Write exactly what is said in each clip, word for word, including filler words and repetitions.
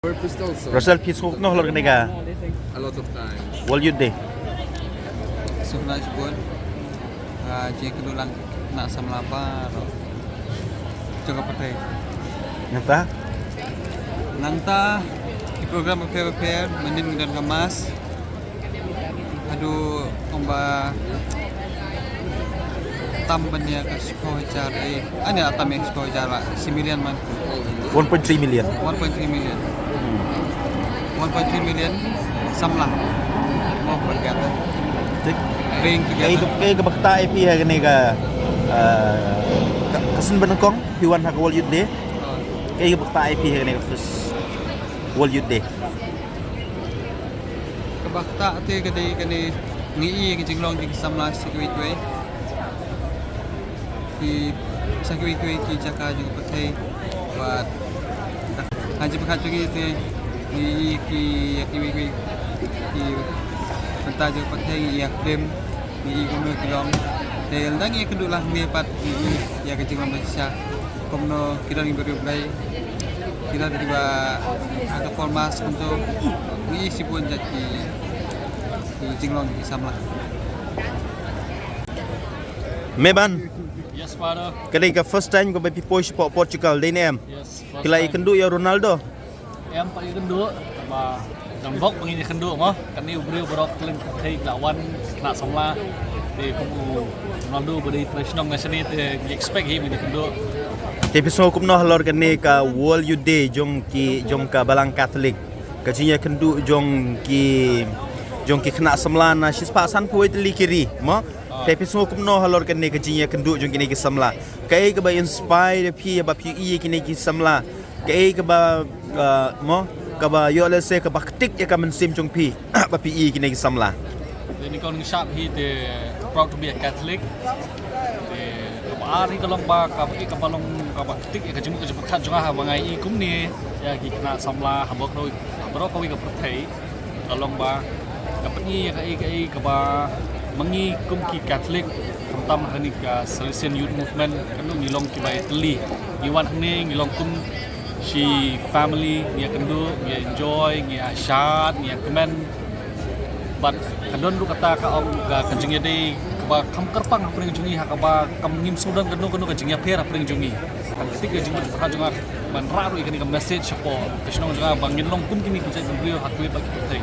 Russell, phi sngew kumno halor kane ka A lot of times. World Youth Day? Sngewbha shibun. Ah, jingkynduh lang na samla baroh jong ka pyrthei. Nangta? Nangta ki program bapher bapher, mynnin ngi don ka mass. Haduh kumba tam ban ïa ka shiphew hajar, eh, ani tam ïa ka shiphew hajar, ba shi million man. One point three million. One point three million. One point three million samla. Mo, together. Thik. Bring together. Kaei ka, kaei kaba ktah ïa phi ha kane ka, ah, ka, ka sien ba nyngkong phi wan ha ka World Youth Day? Oh. Kaei kaba ktah ïa phi ha kane ka first World Youth Day? Kaba ktah te ka dei kane, ngi ïohi ka jinglong jong ki samla sha kiwei kiwei, ki, sha kiwei kiwei ki jaka jong ka pyrthei. Bad ha jingpyrkhat jong ngi te ngi ïohi ki, ïa kiwei kiwei ki bynta jong ka pyrthei, ngi ïa khlem, ngi ïohi kumno ki long. Te ynda ngi ïakynduh lang hangne pat ngi ïohi ïa ka jinglong ba shisha. Kumno ki don kiba riewblei, ki don kiba ha ka por mass kumto, ngi ïohi shibun jait ki, ki jinglong ki samla. Meban. Yes, Father. Ka dei ka first time kaba phi poi shapoh Portugal, dei ne em? Yes, first time. Phi la ïakynduh ïa u Ronaldo? Em pat ïakynduh, ba dang bok ba ngin ïakynduh mo. Kane u briew baroh kylleng ka pyrthei ka la wan, khynnah samla. Te kum u Ronaldo ba dei trai shnong na shane te ngi expect hi ban ïakynduh. Te phi sngew kumno halor kane ka World Youth Day jong ki, jong ka Balang Catholic? Ka jingïakynduh jong ki, jong ki khynnah samla na shispah sanphew wei tylli ki ri mo. Ah. Te phi sngew kumno halor kane ka jingïakynduh jong kine ki samla? Kaei kaba inspire phi haba phi ïohi ïa kine ki samla? Kaei kaba, ah, mo, kaba ïoh lehse kaba ktik ïa ka mynsiem jong phi ba phi ïohi ïa kine ki samla? Te nyngkong ngi shah hi te proud to be a Catholic. Te kaba ar hi ka long ba kaba, kaba long kaba ktik ïa ka jingmut ka jingpyrkhat jong nga haba nga ïohi kumne ïa ki khynnah samla ha baroh, ha baroh kawei ka pyrthei. Ka long ba ka pyni ïa kaei kaei kaba ma ngi kum ki Catholic, khamtam ha kane ka Salesian Youth Movement, kano ngi long kiba ïatylli. Ngi wan hangne ngi long kum shi family, ngi ïakynduh, ngi enjoy, ngi ïashad, ngi ïakmen. Bad ka don ruh kata ka ong ka, ka jingïadei kaba kham kyrpang hapdeng jong ngi, ha kaba kam, ngim sngewdon kano kano ka jingïapher hapdeng jong ngi. Ka ktik ka jingmut ka jong nga ban rah ruh ïa kane ka message shapoh ka shnong jong nga ba ngin long kum kine ki jait bynriew ha kiwei pat ki pyrthei.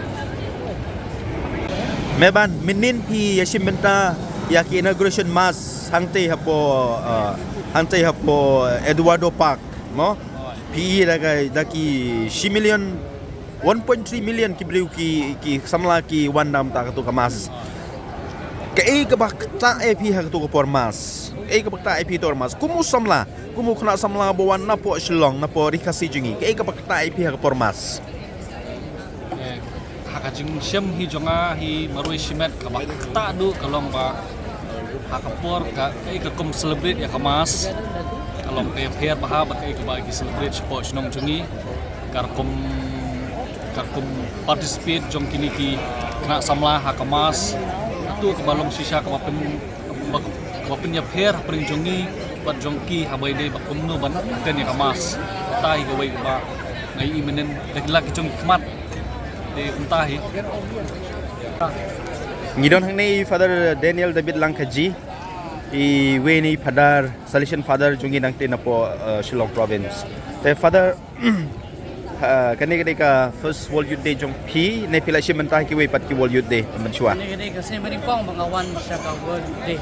Meban, mynnin phi ïashim bynta ïa ki inauguration mass hangtei hapoh, uh, hangtei hapoh Eduardo Park mo. Phi ïohi da ka, da ki shi million, one point three million ki briew ki, ki samla ki wan na bynta kato ka mass. Kaei kaba ktah ïa phi ha kato ka por mass? Kaei kaba ktah ïa phi ha kato ka por mass? Kum u samla, kum u khynnah samla ba wan napoh Shillong, napoh Ri Khasi jong ngi. Kaei kaba ktah ïa phi ha ka por mass? Eh, ha ka jingshem hi jong nga hi marwei shimet kaba ktah duh ka long ba ha ka por ka, kaei ka kum celebrate ïa ka mass. Ka long ka ïapher bha bad kaei kaba ki celebrate shapoh shnong jong ngi. Ka rukom, ka rukom participate jong kine ki khynnah samla ha ka mass. Kato kaba long shisha kaba pyn, kaba, kaba pynïapher hapdeng jong ngi bad jong ki haba ïadei ba kumno ban attend ïa ka mass. Kata hi kawei kaba nga ïohi mynnin da ki la ki jong ki khmat. Te kumta hi. Ngi don hangne i Father Daniel David Langkaji, iwei na i Father, Salesian Father jong ngi nangtei napoh, uh, Shillong Province. Te Father, ha, kane ka dei ka first World Youth Day jong phi, ne phi la shim bynta ha kiwei pat ki World Youth Day mynshuwa? Kane ka dei ka sien ba nyngkong ba nga wan sha ka World Youth Day.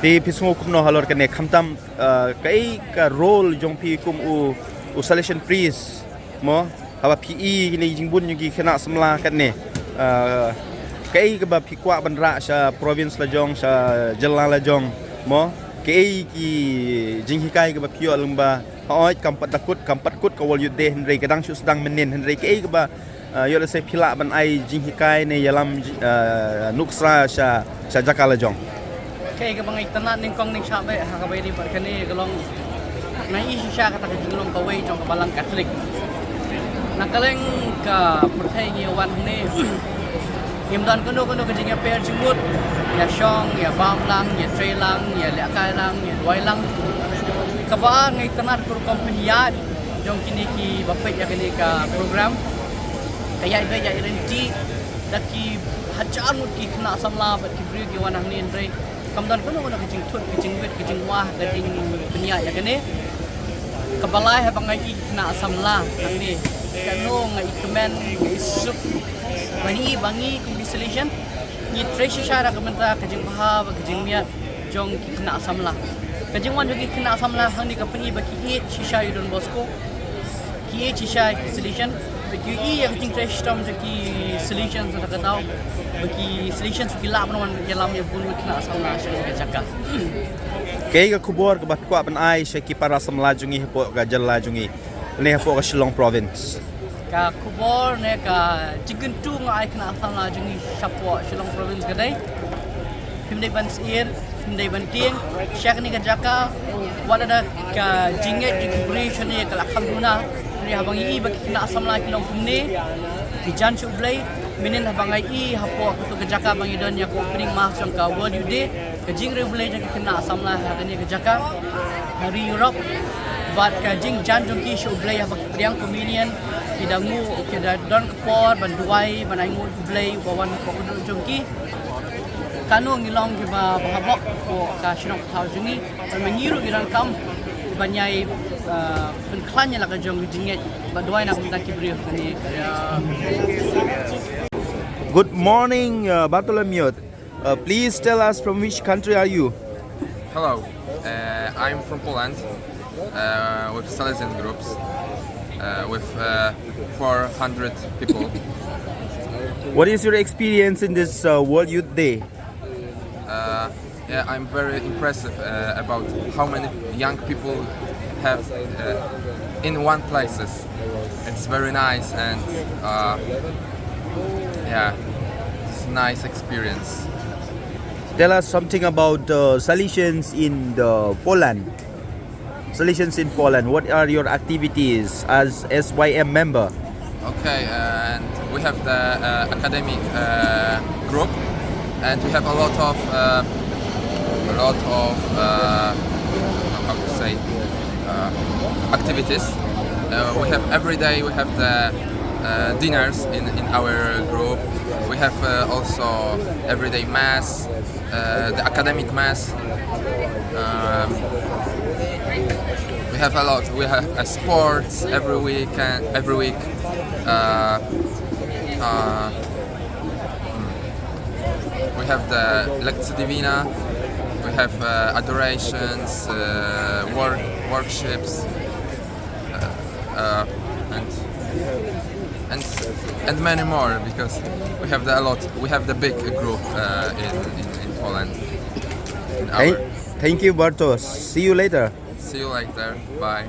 Te phi sngew kumno halor kane, khamtam, uh, kaei ka role jong phi kum u, u Salesian priest mo? Haba phi ïohi kine ki jingbun jong ki khynnah samla katne, uh, kaei kaba phi kwah ban rah sha province la jong, sha jylla la jong mo? Kaei ki jinghikai kaba phi ïoh lyngba, hooid kam pat da kut, kam pat kut ka World Youth Day, hynrei ka dang shu sdang mynnin, hynrei kaei kaba, uh, ïoh lehse phi lah ban ai jinghikai ne ïalam ji-, uh, nuksa sha, sha jaka la jong? Kaei kaba nga itynnad nyngkong nyngshah bha ha kaba ïadei bad kane ka long, nga ïohi shisha kata ka jinglong kawei jong ka Balang Katholik. Na kylleng ka pyrthei ngi wan hangne, ngim don kano kano ka jingïapher jingmut, ïa shong, ïa bam lang, ïa trei lang, ïa lehkai lang, ïa duwai lang. Kaba nga itynnad ka rukom pynïaid Jong kine kiba peit ïa kane ka program, ka ïaid beit ïaid ryntih da ki hajar ngut ki khynnah samla bad ki briew ki wan hangne, hynrei kam don kano kano ka jingthut, ka jingwit, ka jingwah, ka jingpynïaid ïa kane. Kaba lai haba nga ïohi ki khynnah samla hangne, kano nga ïohi kmen, nga ïohi suk. Ba ngi, ba ngi kum ki Salesian ngi trei shisha da ka bynta ka jingbha bad ka jingmiat jong ki khynnah samla. Ka jingwan jong ki khynnah samla hangne ka pyni ba ki ïeit shisha ïa u Don Bosco, ki ïeit shisha ïa ki Salesian, ba ki ïohi ïa ka jingtrei shitom jong ki Salesian sa da ka daw ba ki Salesian ki lah ban wan ïalam ïa bun ki khynnah samla sha ka jaka. Kaei ka khubor kaba kwah ban ai sha ki para samla jong ngi hapoh ka jylla jong ngi, ne hapoh ka Shillong Province? Ka khubor ne ka jingkyntu nga ai khynnah samla jong ngi shapoh Shillong Province ka dei, phim dei ban syier, phim dei ban tieng sha kane ka jaka. Wat lada ka jingngeit jong ki briew shane ka la kham duna, hynrei haba ngi ïohi ba ki khynnah samla ki long kumne, ki jan sha U Blei. Mynnin haba nga ïohi hapoh kato ka jaka ba ngi don ïa ka opening mass jong ka World Youth Day, ka jingriewblei jong ki khynnah samla ha kane ka jaka, ha ri Europe, bad ka jingjan jong ki sha U Blei haba ki pdiang communion, ki da nguh, ki da don ka por ban duwai, ban ainguh U Blei uba wan hapoh ka dur jong ki. Kano ngi long kiba, ba habok hapoh ka shnong ka thaw jong ngi, bad ma ngi ruh ngi donkam ban ïai, uh, pynkhlaiñ ïa la ka jong ka jingngeit bad duwai na ka bynta ki briew kane. Good morning, uh, Bartholomew. Uh, please tell us, from which country are you? Hello, uh, I'm from Poland, uh, with Salesian groups, uh, with, uh, four hundred people. What is your experience in this, uh, World Youth Day? Uh, yeah, I'm very impressive, uh, about how many young people have, uh, in one places. It's very nice and, uh, yeah, it's a nice experience. Tell us something about, uh, Salesians in the Poland. Salesians in Poland, what are your activities as S Y M member? Okay, and we have the, uh, academic, uh, group, and we have a lot of, uh, a lot of, uh, how to say, uh, activities. Uh, we have every day, we have the, uh, dinners in, in our group. We have, uh, also everyday mass, uh, the academic mass. Um, we have a lot. We have a sports every week, uh, every week. Uh, uh, we have the Lectio Divina. We have, uh, adorations, uh, work, workshops, uh, uh, and and and many more, because we have the, a lot. We have the big group, uh, in, in in Poland. In our... Thank you, Bartos. See you later. See you later. Bye.